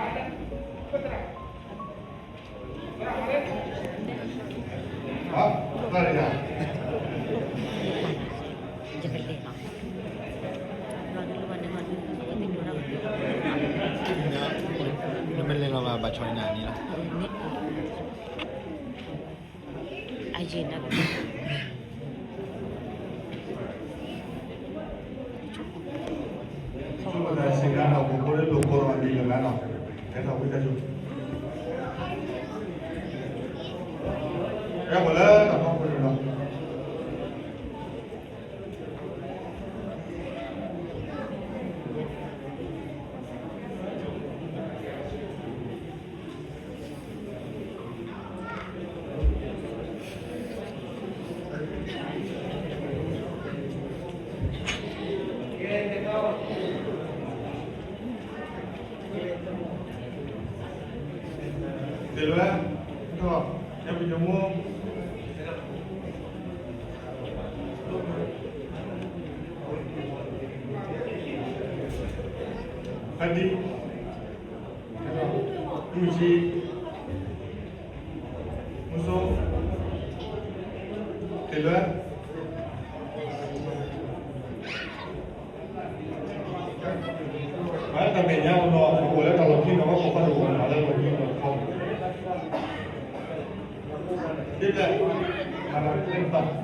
နမ့ၢ်လဲၤလီၤဘၣ် ဘၣ်ဆီၣ်နၤန့ၣ်လီၤ. အယံၤနၤ တလၢ ထီၣ် ယပညိၣ်မိၢ် ဖါတံၢ် မုၢ်ဆံး မုၢ်စိ တလၢ ပှၤတၢ်မဲာ်ညါလီၤ ပအိၣ်လၢတၢ်လီၢ်ခံနီၤ ပအိၣ်လၢတၢ်လီၢ်ခံနီၤ ပခီတအိၣ်နီၤ လၢလီၢ်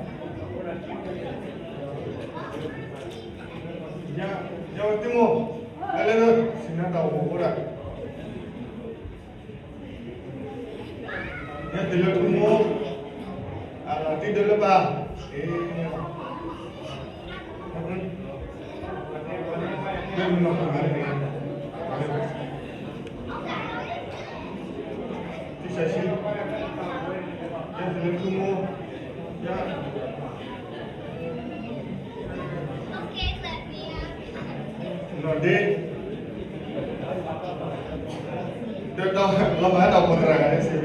ခံနီၤ ဒ်လဲၣ် မၤလၢတၢ် ယဝဲသုမိၢ် လဲၤလၢ စံးနါတၢ်အိၣ်ဖှိၣ်ဒၣ် ယဲတလၢထူမိၢ် အလီၤတံၢ်ဒၢလၢဘၣ် လၢမနီၤပှၤမၤန့ၣ် တံၢ်စၢ်ဆံ ယဲတလၢထူမိၢ် ယဲ နီၢ်ဒ့ ဒီး လီၤမၤတၢ်ဖိသရၣ်ဂၤန့ၣ် စ့မ့ၢ်ကလဲၣ်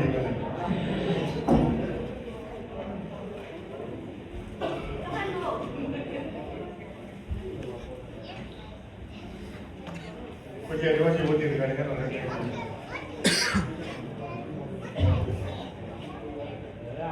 ပကဲဒီးဝဲစ့ဖိတံၢ်တဂၤန့ၣ် ဟဲလီၤလၢ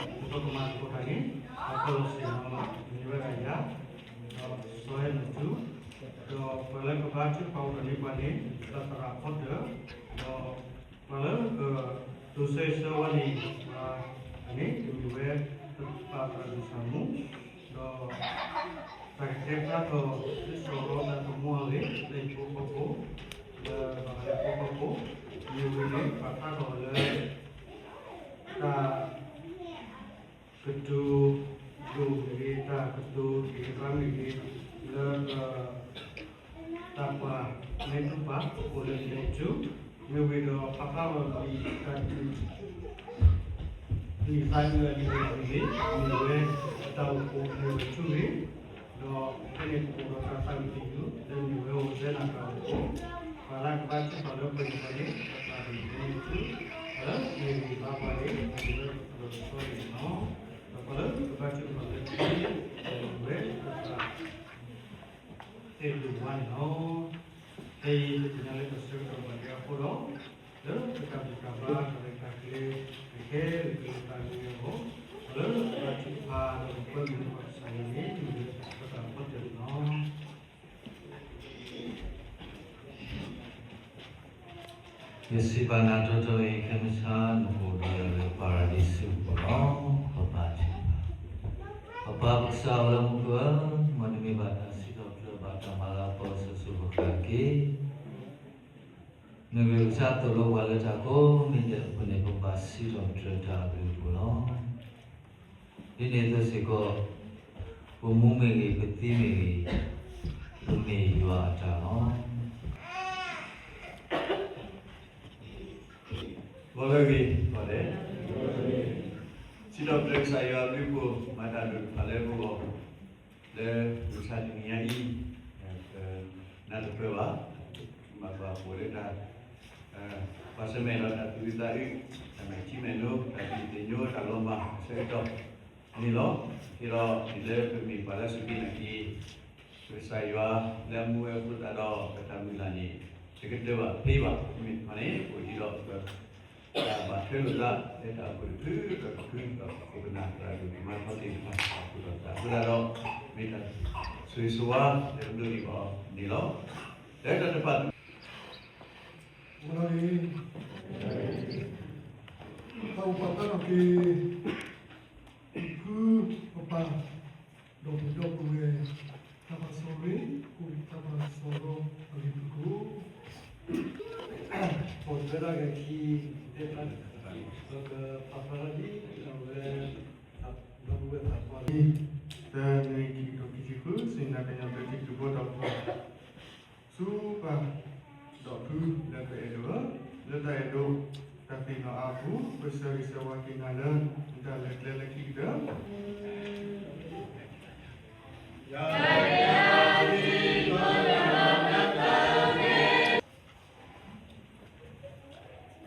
ပကမၤသကိးတၢ်န့ၣ် ပှၤကီၢ်လီၤဆ့ၣ်နီၤ မ့ၢ်ဝဲဒၣ်ယၤ ဒီးစီၤဟဲနူၣ်ထူ, ဒီးပှၤလၢကဘါထုကဖၣ်အိၣ်ဒီးန့ၢ်ပှၤန့ၣ် ပသရၣ်ဖီတၢၣ်, ဒီးပှၤလၢကတိၤဆၢဂ့ၤဆၢဝါန့ၣ် ပှၤန့ၣ် ကမ့ၢ်ဝဲပသရၣ်ဒိၣ်ဆၣ်မူ, ဒီး တၢ်ကတဲဖျါထီၣ် လၢစီၤရီသးသမူအဂ့ၢ် လၢဟံၣ်ဖိဃီဖိ, လၢဘၣ်ဃးဖိဃီဖိ, မ့ၢ်ဝံၤန့ၣ် ပာ်ဖျါထီၣ်လၢ တၢ် ကတိၤဒိၣ်မ့ၢ်ဂ့ၤ တၢ်ကတိၤဂ့ၤဘါမ့ၢ်ဂ့ၤ လၢ တၢ်ပှၤမ့ၢ်တူၢ်ပာ် ပကိးလၢ unit two, မ့ၢ်ဝံၤဒီးပာ်ဖျါထီၣ်လံာ်တၢ်ဒုး နံၣ်သၢနံၣ်အနံၣ်အဂ့ၢ် မ့ၢ်ဝဲတၢ်အိၣ်ဖှိၣ် unit two ဂ့ၢ်, ဒီးဖဲန့ၣ်ပအိၣ်ဒီးတၢ်သးဝံၣ်တယုၢ် လၢမ့ၢ်ဝဲ Hosanna တၢ်အိၣ်ဖှိၣ်, ပှၤလၢကဘါထုကဖၣ်လၢပှၤန့ၣ် ပသရၣ်ဒိၣ် unit two လၢမ့ၢ်ဂ့ၤဘါပှၤန့ၣ် မ့ၢ်ဝဲပသရၣ်ဒိၣ်စီၤလ့ၣ်န့ၣ်လီၤ. ဒီးပှၤလၢကဘါထုကဖၣ်လၢ မ့ၢ်ဝဲပသရၣ် သ့ၣ်ဒိၣ်ဝါန့ၣ်လီၤ. ဖဲအံၤပသ့ၣ်ညါလၢတၢ်ဆၢကတီၢ်ဘၣ်ဒဲးအဃိဒီး လၢပတၢ်ဘူၣ်တၢ်ဘါ တၢ်ရဲၣ်တၢ်ကျဲၤ ကဟဲလၢကလုၢ်သးဂ့ၤအဂီၢ် လၢပဘါထုကဖၣ်ဒီးပကွဲမုာ်လၢပကစၢ်ယွၤန့ၣ် မ့ၢ်ဝဲပသရၣ်ဖီတၢၣ်န့ၣ်လီၤ. ယစံးဘၣ်နၤတီတီအံၤ ခဲမုၢ်ဆါ နကအိၣ်ဒီးယၤလၢပၤရဒံစူးအပူၤလီၤ. ပဘါထုကဖၣ်. ပပၢ်ပကစၢ်လၢမူခိၣ်ဧၢ, မ်နမ့ၢ်ဘၣ်တၢ်စံးထီၣ်ပတြၢၤ ဘၣ်တၢ်မၤလၤကပီၤ စိၤစိၤဃၣ်ဃၣ်တက့ၢ်. နဂ့ၢ်ကစၢ်သိၣ်လိပှၤလၢတၢ်ကိးမံၤဒဲးအပူၤန့ၣ် ပဘၣ်စံးထီၣ်ပတြၢၤတၢ်အဘျုးအဖှိၣ်လီၤ. ဒ်န့ၣ်အသိးစ့ၢ်ကီး ပမူမ့ၢ်ဂ့ၤ ပသံမ့ၢ်ဂ့ၤ ပမ့ၢ်ယွၤအတၢ်လီၤ. ဂီၤလၢအဂ့ၤ ဂီၤဒဲး, စံးထီၣ်ပတြၢၤကစၢ်ယွၤအဘျုးအဖှိၣ် မၤတၢ်ဒိၣ်တဖၣ်လၢပဂီၢ် လၢမုၢ်ဆါတနံၤညါအံၤ ပနၢ်တပၢၢ်ဘၣ်, မၤပှၤပိာ်လၢတၢ် ပှၤဆၢၣ်မဲာ်ဒီးတၢ်သူၣ်အုးသးအုး, တၢ်မဲာ်ထံမဲာ်နိ, တၢ်သ့ၣ်ညိ တၢ်လီၤမၢ်အဆၢကတီၢ်န့ၣ်လီၤ. က့ၤဒီး ဒ်လၢပမ့ၢ်ပှၤလၢစူၢ်က့ၤနာ်က့ၤ ပကစၢ်ယွၤလၢအမူဝဲအဃိသတးဒီး ပတၢ်မုၢ်လၢ်န့ၣ် တကတၢၢ်ဘၣ်ဖဲဘၣ်. မ့မ့ၢ်တခီန့ၣ် အိၣ်ဒံးဒီး တၢ်ဘၣ်ထွဲလိာ်သး လၢတၢ်အိၣ်ဖှိၣ်တဖုဒီးတဖု ဒီးခိၣ်နၢ်သရၣ်ဒိၣ်မၤထီသ့ၣ်တဖၣ် အဃိသတးဒီး မ့ၢ်တၢ်ဆိၣ်ဂ့ၤဆိၣ်ဝါ လၢပဒိးန့ၢ်ဘၣ်အီၤန့ၣ်လီၤ. လၢတၢ်တဖၣ် မ့ၢ်လီၤန့ၣ် တၢ်အိၣ်ပာ်ဖျါထီၣ်က့ၤ ဖုပပၢ် ဒီပုၢ်ဒီပုၢ်ဝဲၢ် တၢ်ပၢၢ်ဆၢရ့ အိၣ်တၢ်ပၢၢ်ဆၢလီၤ အဂ့ၢ်ဖုၣ်ကိာ် ပိာ်ထွဲဒၣ်ဂ့ၤခံ တဲဖျါ ပကပာ်ဖျါထီၣ်ဒ် အဝဲ ဒီပုၢ်ဝဲၢ်သးပှၢ်လံ တနွံခံကထိခံဆံဃု စံနါကညီဘျၢထံကဘီတၢ်အိၣ်ဖှိၣ် ဆူပၢ် ဒီးဖုလၢပအဲၣ်ဒိးဧၢ, လၢတၢ်အဲၣ်ဒိးတၢ်သ့ၣ်နီၣ်အါပူၤ ပဆၢဂ့ၤဆၢဝါက့ၤနၤလၢ နတၢ်လဲၤကျဲလၢခံကတၢၢ်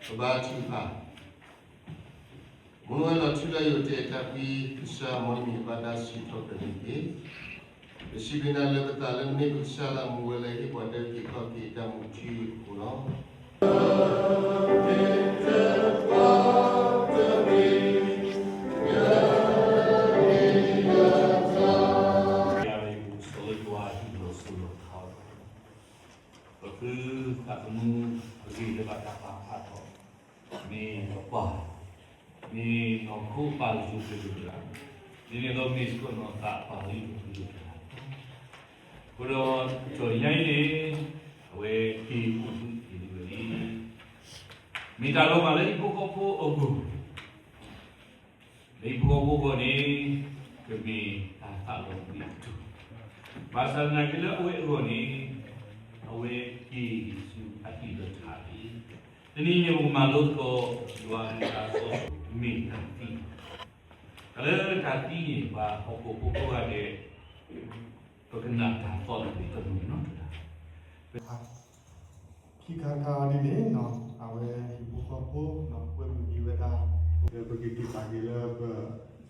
ပဘါထုကဖၣ်. မူဝဲလီၤထူလၢယိာ်တ့ၢ်တၢ်ဖှံကစၢ် မ်နမ့ၢ်ဘၣ်တၢ်စံးထီၣ်ပတြၢၤန့ၣ်တက့ၢ်. ပစံးဘျုးနၤလၢပသးလၢနမ့ၢ်ပကစၢ်လၢအမူဝဲလၢဟ့ၣ်ပှၤဒၢက့ၤခီၣ်က့ၤတၢ်မူထူအဃိလီၤ. ပဃုသးသမူအဂ့ၢ်လၢဘၣ်တၢ်ပာ်ဖျါထီၣ် မ့ၢ်အပှၤ မ့ၢ်နီၢ်ခိပၢ်လၢယိၤကလုာ်တဂၤ, ဒ်န့ၣ်အသိးမ့ၢ်စ့ၢ်ကီးနီၢ်သးပၢ်လၢယိၤကလုာ်တဂၤ, အဃိဒီးကတီၢ်ညါအံၤန့ၣ် အဝဲက့ၤအိၣ်ဘှံးက့ၤလံဝဲလံ. မ့ၢ်တၢ်လီၤမၢ်လၢဟံၣ်ဖိဃီဖိအဂီၢ် လၢဟံၣ်ဖိဃီဖိအဂီၢ်န့ၣ် ကမ့ၢ်တၢ်သးလီၤကွံာ်အကတီၢ်, ဘၣ်ဆၣ်သနာ်က့လၢအဝဲအဂီၢ်န့ၣ် အဝဲက့ၤဆူအဟံၣ်လၢထးလံ. တနံၤအံၤန့ၣ် ပကမၤလိသကိး ယွၤအကလုၢ်ကထါစီဆှံ မ့ၢ်တၢ်သံ, တၢ်လၢတၢ်သံန့ၣ် ပှၤဟီၣ်ခိၣ်ဖိကိးဂၤဒဲး ပကနၣ်တၢ်သီၣ်န့ၣ် တမုာ်နီတဂၤ ခံခါတခါအံၤဒ်န့ၣ် အဝဲဟံၣ်ဖိဃီဖိ ကွဲမုာ်က့ၤဝဲဒၣ် လၢပက့ၤတုၤပာ်က့ၤလၢပ ညါဝဲစံမိၤဟံၣ် တၢ်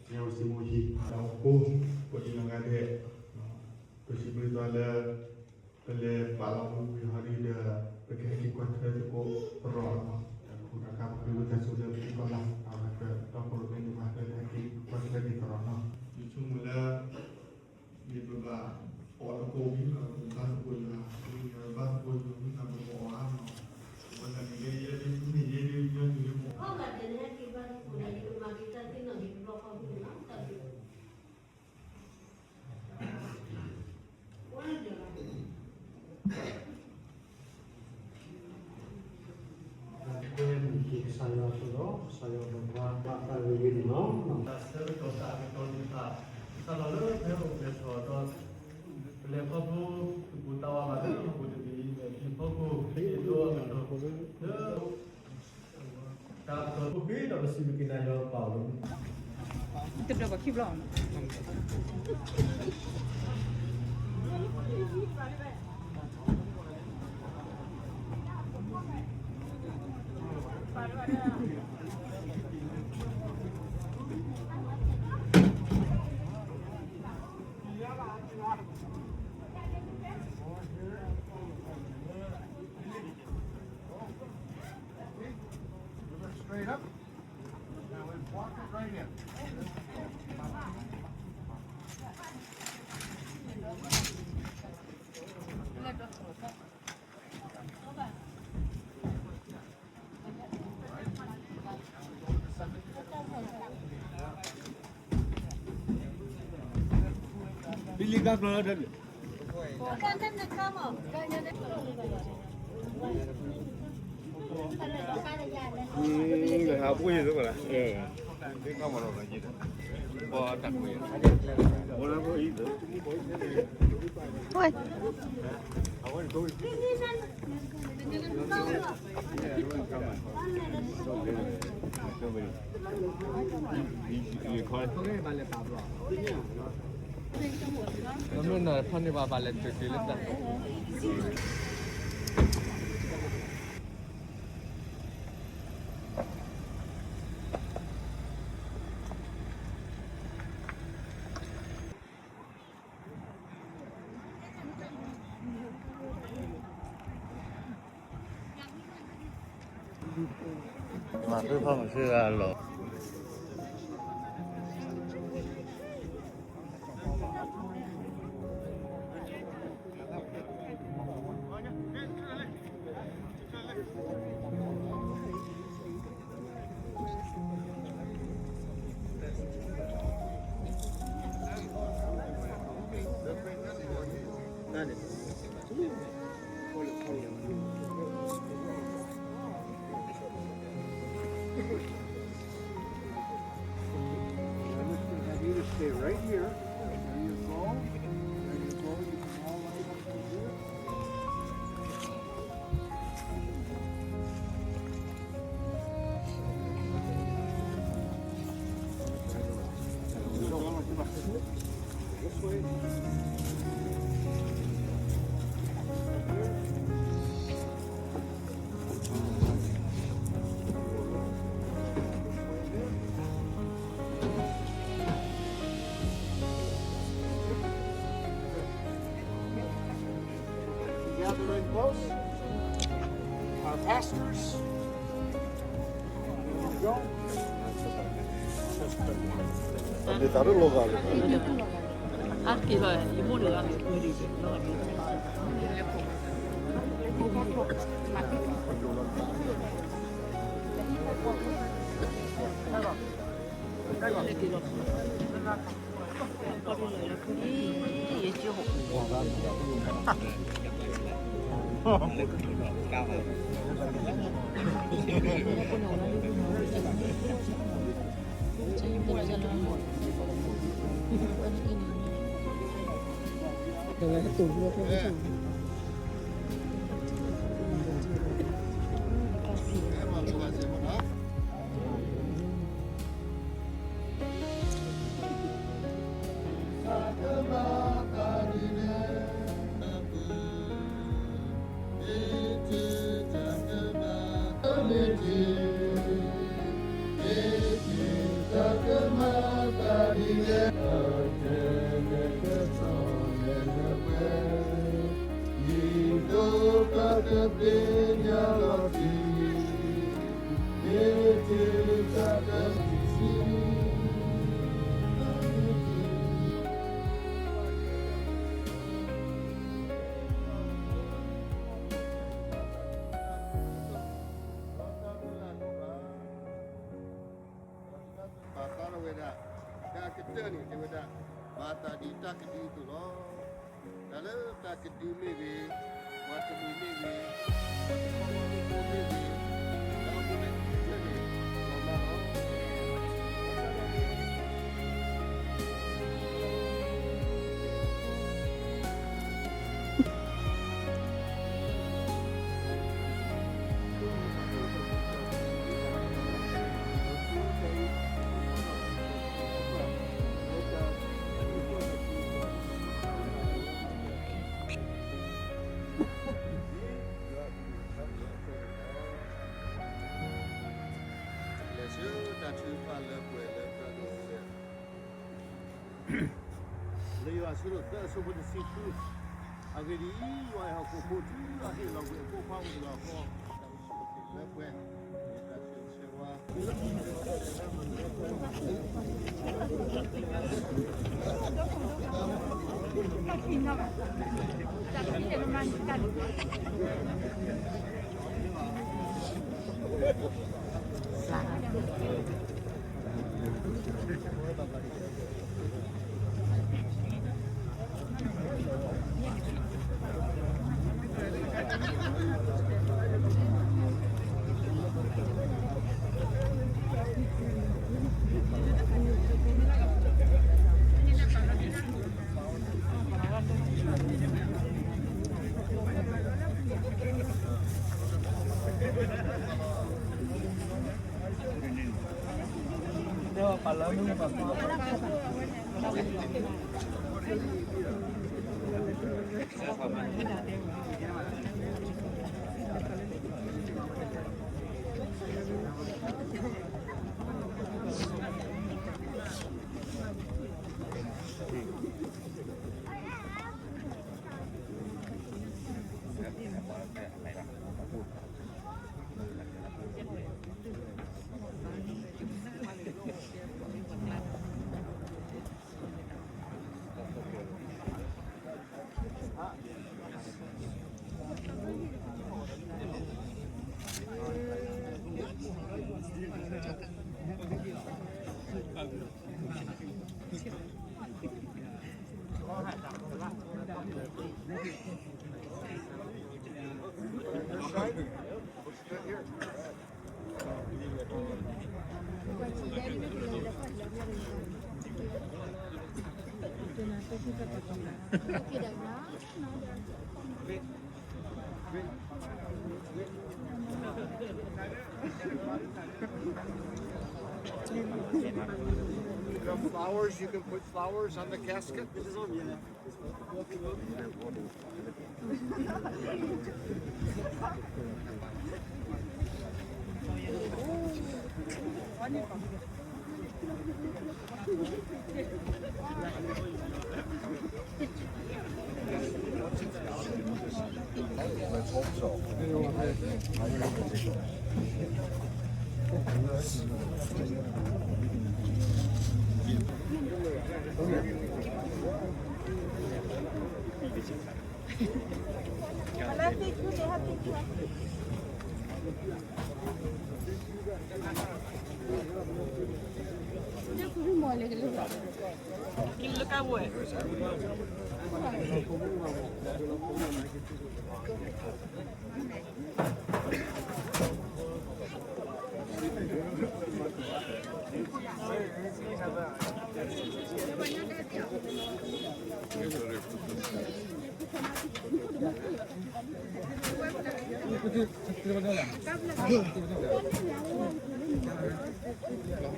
အိၣ်ဖှိၣ် ပှၤဒ်နီၢ်ဂၤဒဲး ပစံးဘျုးသးလၢ ပလဲၤပာ်လီၤမူဝံၤဟီဒ်ဒီး ပကဟဲက့ၤကွၢ်ထွဲသကိးပရီၣ် တၢ်ခူၣ်တၢ်ခး ပဃ့ဝံသးစူၤလၢပထံကီၢ်လၢ် အဝဲကတီၢ်ပရိၣ်မဲန့ၣ် ပှၤဟဲလၢဟဲက့ၤ ပဘၣ်အီၣ်သကိးမ့ၢ်ဘၣ် ပဘၣ်သကိးယွၤ, ပဘၣ်သကိးယွၤမ့ၢ်ဘၣ် ပကအီၣ်အါမး, အဝဲန့ၣ်ကဲယဲဒ်မ့ၢ်ယဲဒ်ညီနုၢ်လၢမ့ၢ် ကစၢ်ယွၤအဃိဒီး ကစၢ်ယွၤပှၤဘၣ်သးဂ့ၤဂ့ၤန့ၣ်လီၤ. တၢ်ဆၢကတီၢ်တၢ်ကတီၢ်န့ၣ်တဖၣ် ကစၢ်လီၤလၢဖဲအိၣ်ဖျဲၣ်ထီၣ်ဒီး ပလဲၤခီဖျိသကိးတၢ်ဝဲဘၣ်လၢဟီၣ်ခိၣ်တဘ့ၣ်အံၤ ဟံၣ်ဖီခိၣ် ဟ့ၣ်ဒိအကတီၢ်လၢ တၢ်ကစီၣ်ပူၤက့ၤဒီးပစံးဘျုးက့ၤကစၢ်ယွၤပၢ်လီၤ. တဘျီဘၣ်ခံဘျီ Straight up. Now let's walk it right in. မ့ၢ်နဖီၣ်န့ၢ်ဘၣ်ဘၣ်လဲၣ် တုၤတုၤလၢတၢ် မၤသုဖီၣ်မုၢ်ဆ့ဂၤလီၤ. I'm just gonna have you to stay right here. There you go. There you go. You can all line up right here. This way. Gather in close. Our pastors. There we go. အန့ၣ်တၢ်ရ့လိာ်သးလၢ အက့ၤလီၤ ယမိၢ်န့ၣ် Thank you. တၢ်ကတၢၢ်န့ၣ် တဲဝဲဒၣ် ဘၣ်သးဒ်တၢ်ကဒုအသိးလီၤ. တၢ်လၢတၢ်ကဒုမ့ၢ်ဂ့ၤ, ပှၤတမံၤမ့ၢ်ဂ့ၤ, ပှၤတခီဘီမ့ၢ်အိၣ်မ့ၢ်ဂ့ၤ, တၢ်အိၣ်မူလၢခံကတၢၢ်န့ၣ် လီၤမၢ်လီၤ. လဲၤဆူတၢ်ထုကဖၣ်လၢပှဲၤလၢပှဲၤဒိၣ်လဲၣ် လၢယွၤအဆၢဒိၣ်သၢအဆၢဖိတဆံဃု, အဂ့ၢ်ဒ်အံၤ, ယွၤအဲၣ်ဟီၣ်ခိၣ်ဖိတုၤအဟ့ၣ်လီၤကွံာ်အဖိခွါအိၣ်ကလီၤဃီ, လၢပှဲၤ, Flowers, you can put flowers on the casket.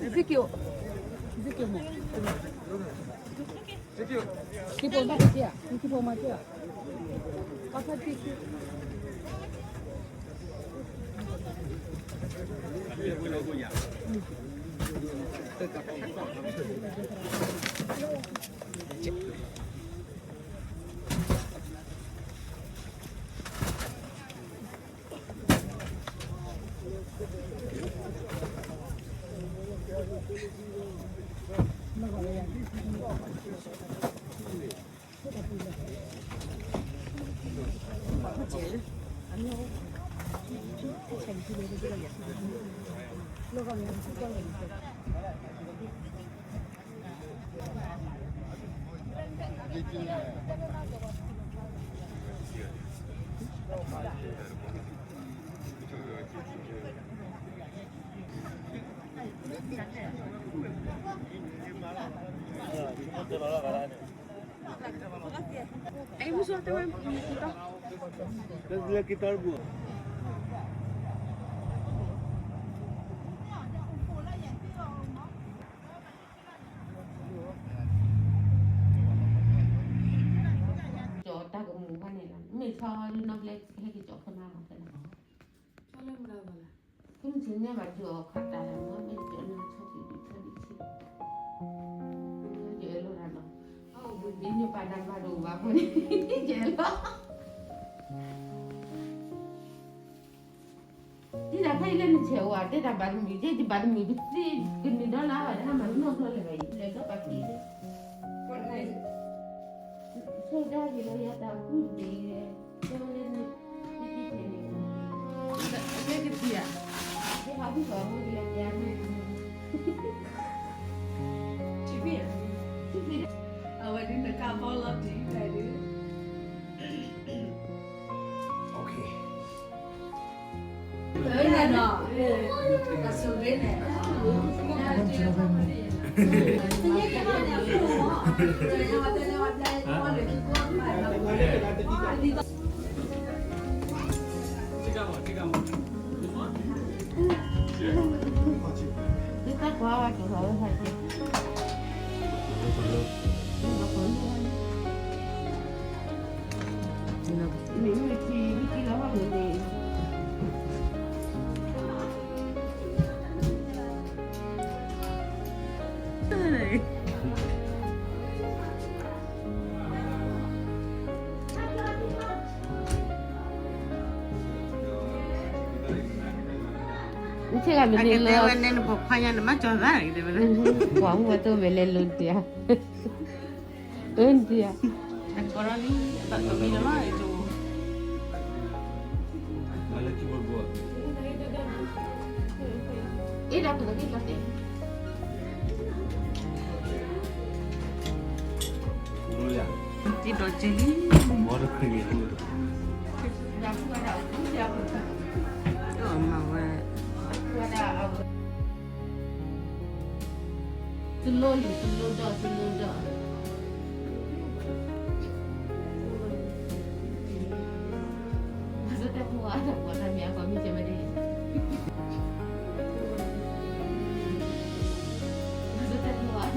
Ezekiel. Ezekiel mo. Kipo ma tia, kipo ma tia. Papa tiki. ကၠီတၢ်ကမူၤဘၣ်န့ၣ်လီၤ, မ့ၢ်ဆီဒ်နီၢ်ဘျဲဟဲက့ၤကၠီခဲမးမးခဲလၢာ်, ဖဲမုၢ်ဆ့ၣ်ညါဘၣ်ဒုးအီၤခီတၢ်လီၤမး, မ့ၢ်ကၠီန့ၣ်ဆီထံၣ်ဒုးဆီဒုးဆံး, ယအဲၣ်လီၤတၢ်နီၤ, အအိၣ်ဘှံးဒ်န့ၣ်ပာ်တၢ်ဘၣ်ဒိၣ်ဘၣ်ဖိန့ၣ်, ယအဲၣ်လီၤ ဒ်တၢ်ခါအံၤလၢနဆဲးအိၣ်ဧါ, တဲတၢ်ဘၣ်တမုာ်ကဲ, ယဘၣ်တမုာ်ပသ့, ကနုာ်ဒီလါဘၣ်တၢ်ဟါမးနီတဘျီလၢၤဘၣ်အံၤ, လဲၤဒီးပာ်က့ၤလၢ, ဆိကတၢ်က့ၤလီၤယၤတၢ်ကူၣ်တဘ့ၣ်, တဲဝဲလၢန, နကထံၣ်ဧါ, ဟးဖုၣ်ဃီဖိကလဲၤပျါန့ၣ်, အဝဲဒ်နကဘီလီၤတံၢ်ဒၣ်ဒုး နဆ့ၣ်ဂၤမ့ၢ်လဲၤလီၤ, အကတဲဝဲန့ၣ်နပိာ်ခွါညါန့ၣ် မၤကၠီၤသးန့ၣ်တဲဝဲ, ပှၤမူဝဲတအိၣ်မ့ၢ်လဲၤလိၤတံၢ်ဧါ, အၢနတံၢ်ဧါ, အကီရီလံ, အဘၣ်တမံၤလၢၤဘၣ်အံၤတအိၣ် အ့ၣ်ဒၣ်ပကဘၣ်လီၤတဲာ်, တံၤဒီးက့ၤလံ, မ့ၢ်ဝဲဒၣ်, မၤဝဲ, တလိၣ်လံ တလိၣ်ဒီး တလိၣ်ဒီး